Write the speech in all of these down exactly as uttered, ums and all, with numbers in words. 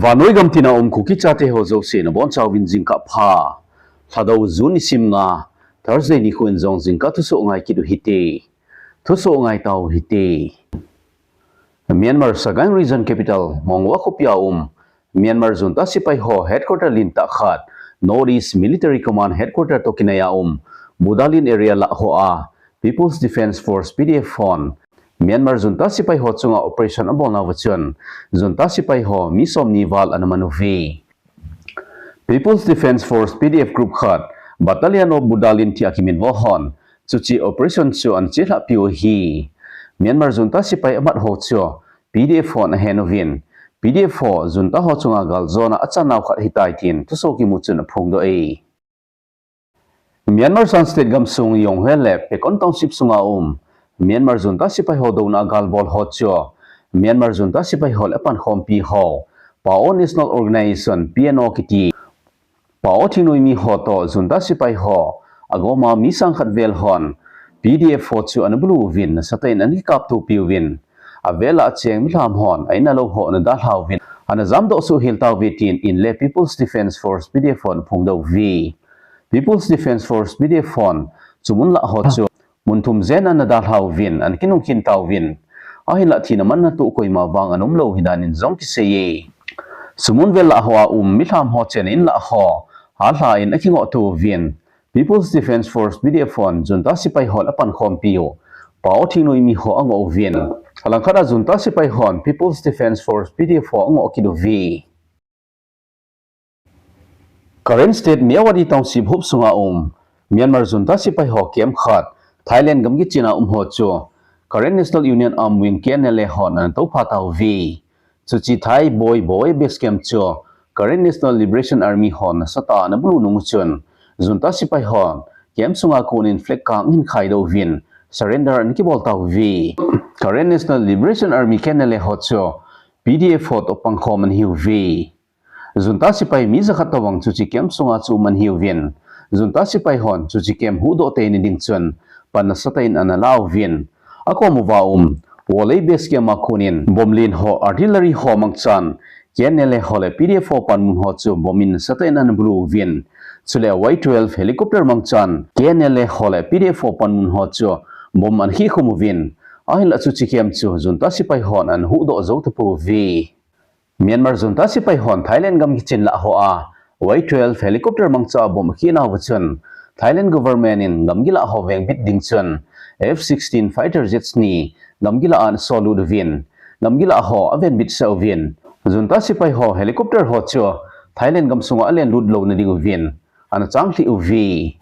Vannoi gam tina um Kuki chate ho jouse nabonchauvin jingkah pha. Lhadou June nisim nga, Thursday nikho in jong jingkah thusoh ngai kit u hite. Thusoh ngai tau hite. Myanmar Sagaing Region Capital Mongwa khopia um Myanmar Junta sepai ho headquarter lentah khat, North East Military Command Headquarter toh kinaiya um Budalin area lah hoa People's Defence Force, P D F hon Myanmar Junta sepai ho chunga operation abolnauva chun Junta sepai ho mi somni val ana man uve. People's Defence Force, P D F group khat, Battalion of Budalin tia kiminvo hon chuche operation chu ana chelhahpi u ahi. Myanmar Junta sepai amat ho chu P D F hon ahen uvin, P D F ho Junta ho chunga galjona achan nau khat ahitai tin thusoh kimu chun aphongdoh e. Myanmar Shan State gamsung Yonghe le Pekon Township sunga um Myanmar Junta sepai ho douna a galbol ho chu Myanmar Junta sepai ho le apankhompi ho, Pao National Organization, P N O kiti Pao thingnoimi ho toh Junta sepai ho agoma mi sang khat vel hon P D F ho chu ana bulu uvin, nasatah in ana kikaptopi uvin, avel a acheng milham hon a in a lou ho ana dalha uvin, ana jamdoh soh hel tauve tin in le People's Defence Force, P D F hon aphongdoh uve. People's Defence Force, P D F hon chu mun lah ho chu mun thum jen ana dalha uvin, ana kinungkhin tauvin, ahinlah thina manna toh koima vang ana umlou ahi danin jong akiseiye. Chu mun vel lah hoa um milham ho chun in lah ho alha in akingoh to uvin, People's Defence Force, P D F hon Junta sepai ho le apankhompi u Pao thingnoimi ho angoh uvin, alangkhat a Junta sepai hon People's Defence Force, P D F ho angoh kit uve. Karen State Myawaddy Township huop sunga um Myanmar Junta sepai ho camp khat, Thailand gamgi chin a um ho chu Karen National Union Armed Wing, K N L A hon ana toupha tauve. Chuche Thai Boi Boi base camp chu Karen National Liberation Army hon nasatah a ana bulu nung uchun Junta sepai hon camp sunga konin flag kang ahin khaidoh uvin, surrender ana kibol tauve. Karen National Liberation Army, K N L A ho chu P D F ho toh pangkhom ana hiuve. Junta sepai mi jakhat tobang chuche camp sunga chu um ana hiuvin, Junta sepai hon chuche camp huhdoh teina ding chun pan nasatah in ana lauvin, akom uva um Wolei base camp a konin bomb len ho, artillery ho mangchan K N L A ho le P D F ho panmun ho chu bomb in nasatah in ana bulu uvin, chule Y twelve helicopter mangchan K N L A ho le P D F ho panmun ho chu bomb ana khikhum uvin, ahinlah chuche camp chu Junta sepai hon ana huhdoh jou tapouve. Myanmar Junta sepai hon Thailand gamgi chin lah hoa Y twelve helicopter mangcha a bomb akhinauva chun Thailand government in gamgi lah ho vengbit ding chun F sixteen fighter jets ni gamgi lah a ana sollut uvin, gamgi lah ho avenbit sah uvin, Junta sepai ho helicopter ho chu Thailand gamsunga alenlut louna ding uvin ana changlhih uve.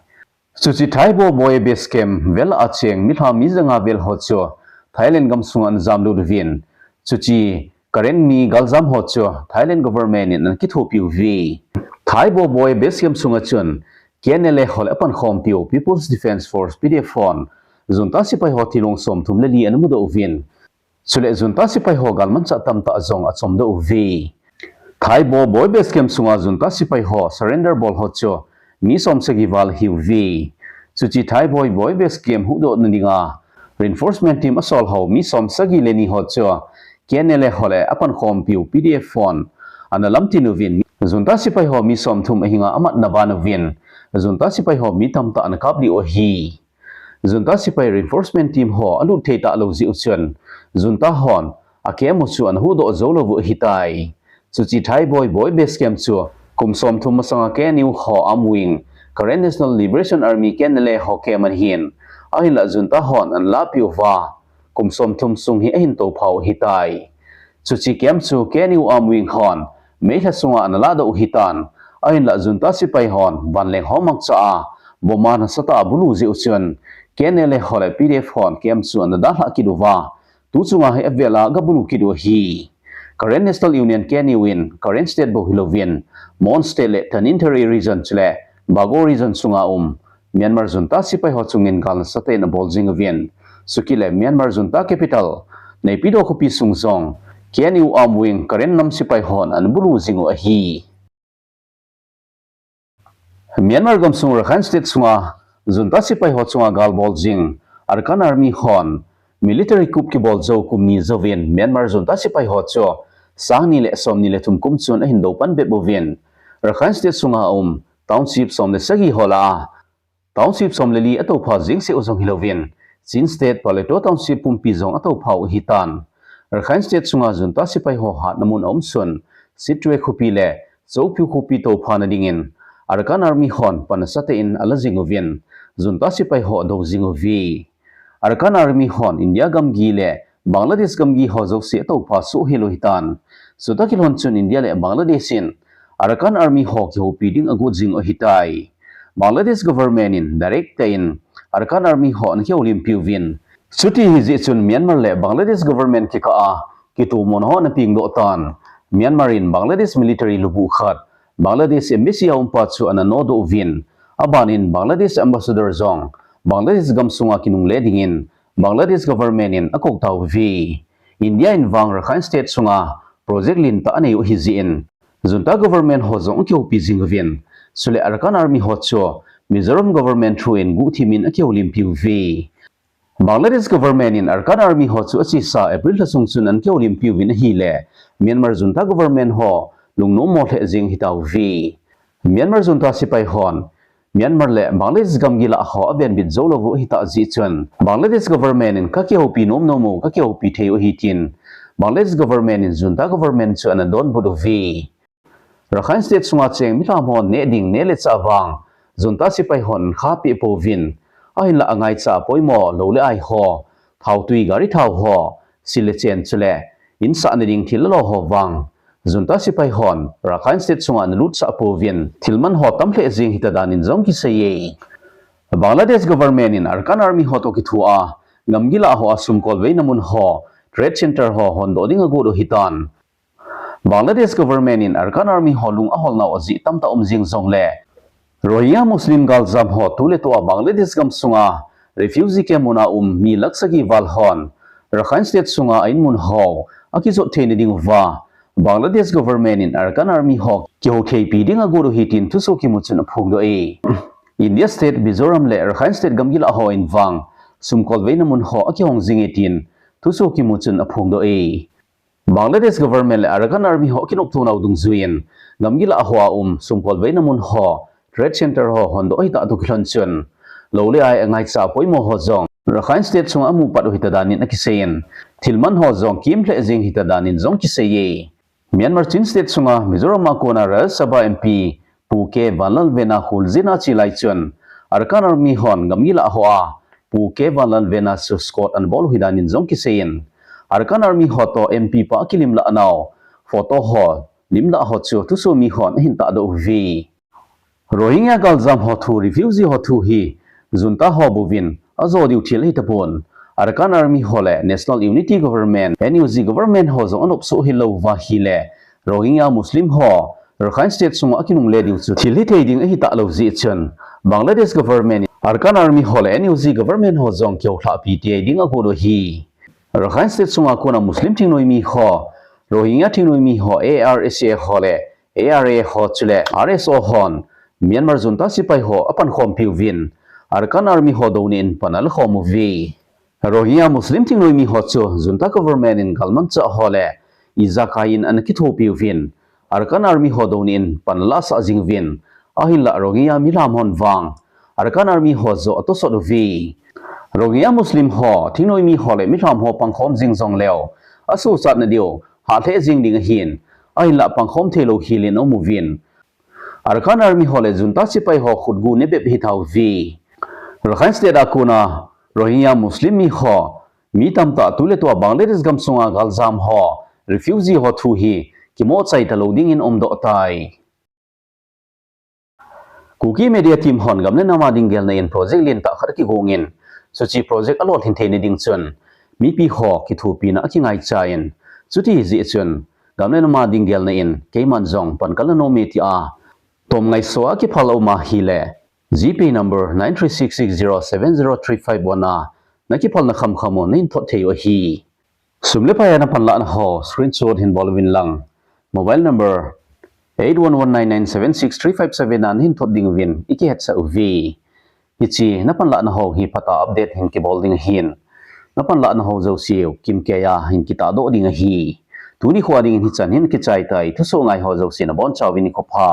Chuche Thai Boi Boi base camp vel a cheng milham mi janga vel ho chu Thailand gamsunga ana jamlut uvin, chuche Karen mi galjam ho chu Thailand government in ana kithopi uve. Thai Boi Boi base camp sunga chun K N L A ho le apankhompiu People's Defence Force, P D F hon Junta sepai ho thilong somthum le li ana mudoh uvin, chule Junta sepai ho galmanchah tamtah jong achomdoh uve. Thai Boi Boi base camp sunga Junta sepai ho surrender bol ho chu mi somsagi val ahiuve. Chuche Thai Boi Boi base camp huhdohna dinga reinforcement team asol ho mi somsagi le ni ho chu K N L A ho le apankhompiu P D F hon ana lamtin uvin, Junta sepai ho mi somthum ahinga amatna ban uvin, Junta sepai ho mi tamtah ana kaplih u ahi. Junta sepai reinforcement team ho alut thei talou jeh uchun Junta hon a camp u chu ana huhdoh joulou u ahitai. Chuche Thai Boi Boi base camp chu kum somthum masanga K N U ho armed wing, Karen National Liberation Army, K N L A ho camp ana hin, ahinlah Junta hon ana lahpeh uva kum somthum sung hi ahin tophau ahitai. Chuche camp chu K N U armed wing hon May lha sunga ana lahdoh u ahitan, ahinlah Junta sepai hon vanleng ho mangcha a bomb a nasatah a abulu jeh uchun K N L A ho le P D F hon camp chu ana dalhah kit uva, tuchunga hi avel a agabulu kit u ahi. Karen National Union, K N U in Karen State bou hilouvin Mon State le Tanintharyi Region chule Bago Region sunga um Myanmar Junta sepai ho chungin gal nasatah in abol jing uvin, chukit le Myanmar Junta capital Naypyidaw khopi sung jong K N U armed wing Karen nam sepai hon ana bulu jing u ahi. Myanmar gamsung Rakhine State sunga Junta sepai ho chunga gal bol jing Arakan Army hon military coup kibol jou kum ni jouvin Myanmar Junta sepai ho chu sang ni le som ni le thum kum chun ahin do pan bep uvin. Rakhine State sunga um township som le sagi ho lah a township som le li atoupha jing seh u jong hilouvin, Chin State Paletwa Township pumpi jong atoupha u ahitan. Rakhine State sunga junta sepai ho hatna mun aum sun, Sittwe khopi le Kyaukphyu khopi touphana dingin Arakan Army hon pan nasatah in ala jing uvin, junta sepai ho ado jing uve. Arakan Army hon India gamgi le Bangladesh gamgi ho jouse atoupha soh hel u ahitan. Chutah kilhon chun India le Bangladesh in Arakan Army ho kihoupi ding agot jing u ahitai. Bangladesh government in direct tah in Arakan Army ho ana kihoulimpi uvin. Chuti ahi jeh chun Myanmar le Bangladesh government kikah a kitomona ho ana pengdoh tan. Myanmar in Bangladesh military lubu khat Bangladesh embassy a umpa chu ana nodoh uvin. Aban in Bangladesh ambassador jong Bangladesh gamsunga kinungle dingin Bangladesh government in akou tauve. India in vang Rakhine State sunga project lentah anei u ahi jeh in, junta government ho jong akihoupi jing uvin. Chule Arakan Army ho chu Mizoram government through in guhthim in akihoulimpi uve. Bangladesh government in Arakan Army ho chu achesa April lha sung chun ana kihoulimpi uvin ahile, Myanmar junta government ho lungnom mo lheh jeng ahitauve. Myanmar junta sepai hon Myanmar le Bangladesh gamgi lah ho avenbit jou lou u ahitah jeh chun, Bangladesh government in kakihoupi nomnom u, kakihoupi thei u ahi tin Bangladesh government in junta government chu ana donbut uve. Rakhine State sunga cheng milham hon neh ding neh le chah vang junta sepai hon khapeh pouvin, ahinlah angaicha poimo lou le ai ho, thautui gari thao ho, sil le chen chule insahna ding thil lalo ho vang junta sepai hon Rakhine State sunga ana lutsah pouvin, thil man ho tam lheh jeng ahita danin jong kiseiye. Bangladesh government in Arakan Army ho toh kithoa gamgi lah hoa sumkolveina mun ho, trade center ho hondoh ding agot u ahitan. Bangladesh government in Arakan Army ho lung aholnau ajeh tamtah um jing jongle, Rohingya Muslim galjam ho tuletua Bangladesh gamsunga refugee camp muna um mi lakh sagi val hon Rakhine State sunga a-in mun ho akijot theina diuva Bangladesh government in Arakan Army ho kihoutheipi ding agot u ahi tin thusoh kimu chun aphongdoh e. India State Mizoram le Rakhine State gamgi lah ho in vang sumkolveina mun ho akihong jinge tin thusoh kimu chun aphongdoh e. Bangladesh government le Arakan Army ho kinoptonau dungjuiyin gamgi lah hoa um sumkolveina mun ho, trade center ho hondoh ahitah toh kilhon chun, lou le ai angaicha poimo ho jong Rakhine State sunga amu pat u ahita danin akiseiyin, thil man ho jong kim lheh jeng ahita danin jong kiseiye. Myanmar Chin State sunga Mizoram a kona Rajya Sabha M P Pu K Vanlalvena khuljin a che lai chun, Arakan Army hon gamgi lah hoa Pu K Vanlalvena chu escort ana bol u ahi danin jong kiseiyin, Arakan Army ho toh M P pa akilimlah nau photo ho, limlah ho chu thusoh mi hon ahin tahdoh uve. Rohingya galjam ho thu, refugee ho thu hi junta ho bouvin ajo diu thil ahitapon, Arakan Army ho le National Unity Government, N U G government ho jong anop soh hilou uva ahile, Rohingya Muslim ho Rakhine State sunga akinungle diu chu thil hithei ding ahitah lou jeh chun, Bangladesh government in Arakan Army ho le N U G government ho jong kihoulhahpi tei ding agot u ahi. Rakhine State sunga kona Muslim thingnoimi ho, Rohingya thingnoimi ho, A R S A ho le A R A ho chule R S O hon Myanmar junta sepai ho apankhompi uvin, Arakan Army ho douna in pan alakhom uve. Rohingya Muslim thingnoimi ho chu junta government in galmanchah ho le ijakai in ana kithopi uvin, Arakan Army ho douna in pan alasah jing uvin, ahinlah Rohingya milham hon vang Arakan Army ho joh atosot uve. Rohingya Muslim ho, thingnoimi ho le milham ho pangkhom jing jongleu, asochatna diu hah lheh jing ding ahin, ahinlah pangkhom theilou hel in aum uvin, Arakan Army ho le junta sepai ho khutgu nebep ahitauve. Rakhine State a kona Rohingya Muslim mi ho, mi tamtah tuletua Bangladesh gamsunga galjam ho, refugee ho thu hi kimohchai talou dingin umdoh tai. Kuki Media Team hon gam le nam a ding gelna in project lentah khat akigongin, chuche project alolhin theina ding chun mipi ho kithopina akingaichain, chuti jeh chun gam le nam a ding gelna in keiman jong pan kala nome tia tom ngaisua kiphal a um ahile, G P number nine three six six zero seven zero three five one a nakiphalna khamkham u nahin thot thei u ahi. Sum le pai a napanlahna ho screenshot hin bol uvin lang, mobile number eight one one nine nine seven six three five seven a nahin thot ding uvin ikihetsah uve. Hiche napanlahna ho hi phatah a update hin kibol ding ahin, napanlahna ho jouse u kimkeiya hin kitahdoh ding ahi. Tuni kho dingin hichan hin kichai tai, thusoh ngai ho jouse nabonchauvin nikho pha.